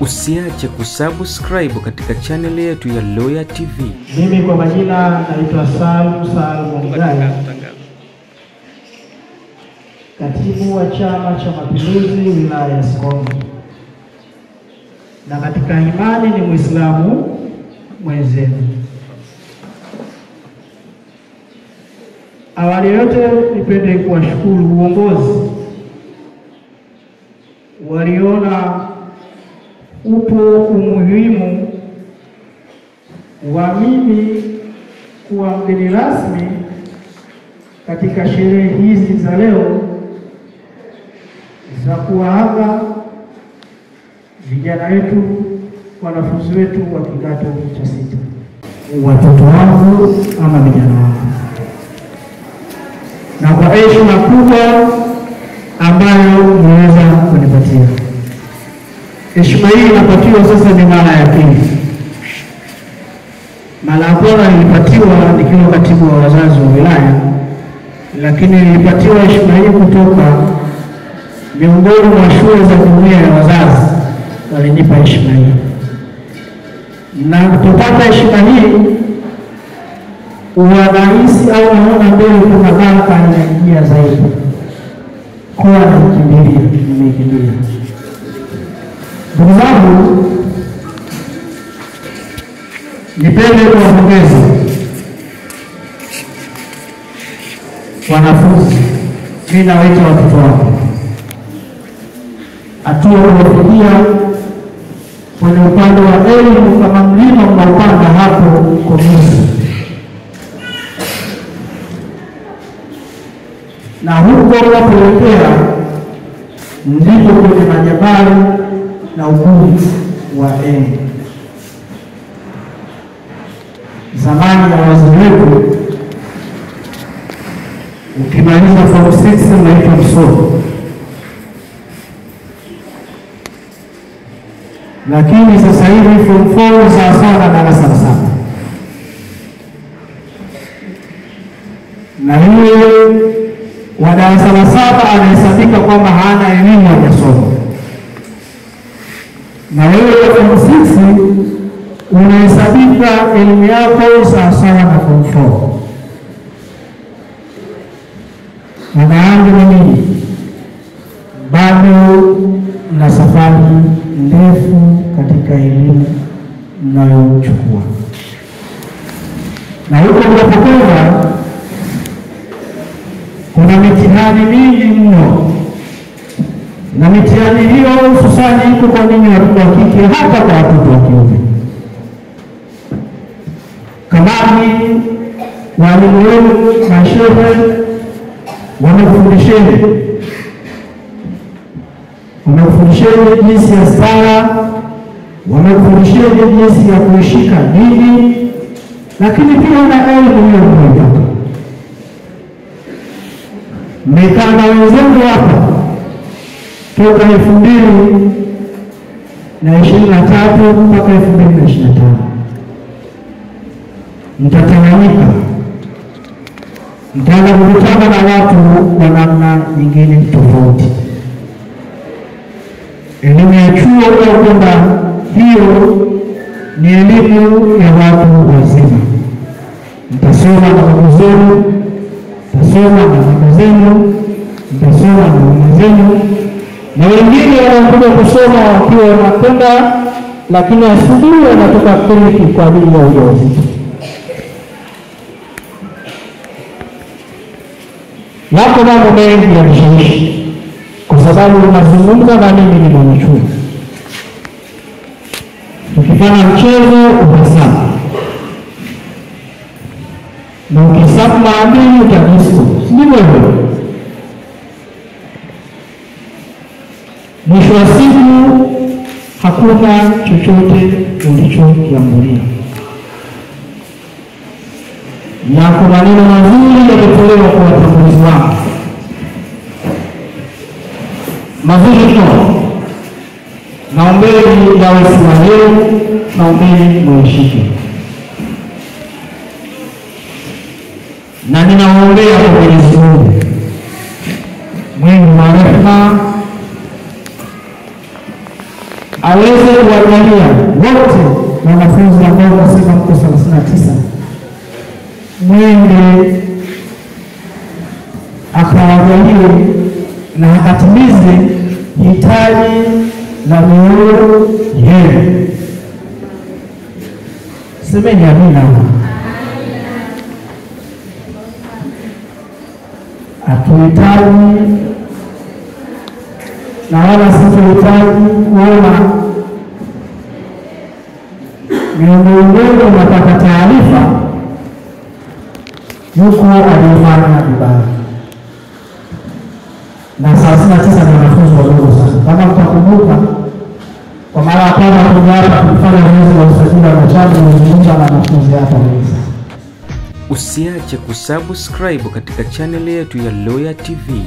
Usiache kusubscribe katika channel yetu ya Loya TV. Mimi kwa majina naitwa Salum Salum Mgaya, katibu wa Chama cha Mapinduzi wilaya ya Sikonge, na katika imani ni Muislamu mwenzenu. Awali yote nipende kuwashukuru uongozi waliona upo umuhimu wa mimi kuwa mgeni rasmi katika sherehe hizi za leo za kuwaaga vijana wetu, wanafunzi wetu wa kidato cha sita, watoto wangu ama vijana wangu, na kwa heshima kubwa ambayo mmeweza kunipatia. Heshima hii inapatiwa sasa ni mara ya pili. Mara ya kwanza nilipatiwa nikiwa katibu wa wazazi wa wilaya, lakini nilipatiwa heshima hii kutoka miongoni mwa shule za jumuiya ya wazazi, walinipa heshima hii. Na kupata heshima hii wanahisi au naona mbele kuna baraka inaingia zaidi. Kwa nakimbilia, nimekimbilia. Ndugu zangu, nipende kuwapongeza wanafunzi. Mimi nawaita watoto wangu, hatua kuwafikia kwenye upande wa elimu kama mlima mnaupanda hapo Komisi, na huko unapoelekea ndipo kwenye majabali na ugumu wa elimu. Zamani ya wazee wetu, ukimaliza form 6 unaitwa msomi, lakini sasa hivi form 4 sawa sawa na darasa la saba, na hiyo wa darasa la saba anahesabika kwamba hana elimu, hajasoma. Na wewe form 6 unahesabika elimu yako sawa sawa na form 4. Maana yangu ni nini? Bado mna safari ndefu katika elimu mnayochukua, na huko mnapokwenda kuna mitihani mingi mno, na mitihani hiyo hususani iko kwa ninyi watoto wa kike, hata kwa watoto wa kiume. Kamani walimu wenu mashehe wamekufundisheni, wamekufundisheni jinsi ya sala, wamekufundisheni jinsi ya kuishika dini, lakini pia na elimu hiyo mnaipata. Mmekaa na wenzangu hapa toka 2023 mpaka 2025. Mtatanganyika, mtaanza kukutana na watu wa namna nyingine tofauti. Elimu ya chuo au kwamba hiyo ni elimu ya watu wazima. Mtasoma na babu zenu, mtasoma na mama zenu, mtasoma na mama zenu, na wengine wanakuja kusoma wakiwa wanakwenda, lakini asubuhi wanatoka kliniki kwa ajili ya ujauzito. Yako mambo mengi ya kushawishi, kwa sababu unazungumza na mimi ni mwanachuo. Ukifanya mchezo utasabu, na ukisabu mara mbili utadisko, si ndivyo hivyo? Mwisho wa siku hakuna chochote ulichokiambulia. Yako maneno mazuri yametolewa kwa watangulizi wangu, mazuri mno. Naombeni yawe sura yenu, naombeni muishike, na ninawaombea kwa Mwenyezi Mungu mwingi wa rehema aweze kuwajalia wote wanafunzi ambao nasema mko 39 mwende akawajalie na akatimize hitaji la mioyo yenu. Semeni amina. Hatuhitaji na wala situhitaji kuona miongoni mwenu unapata taarifa yuko aliyefanya vibaya. Na 39 ni wanafunzi wadogo sana. Kama mtakumbuka, kwa mara ya kwanza kuja hapa tulifanya zoezi la usajili wa wanachama, nilizungumza na wanafunzi hapa wengi sana. Usiache kusubscribe katika channel yetu ya Loya TV.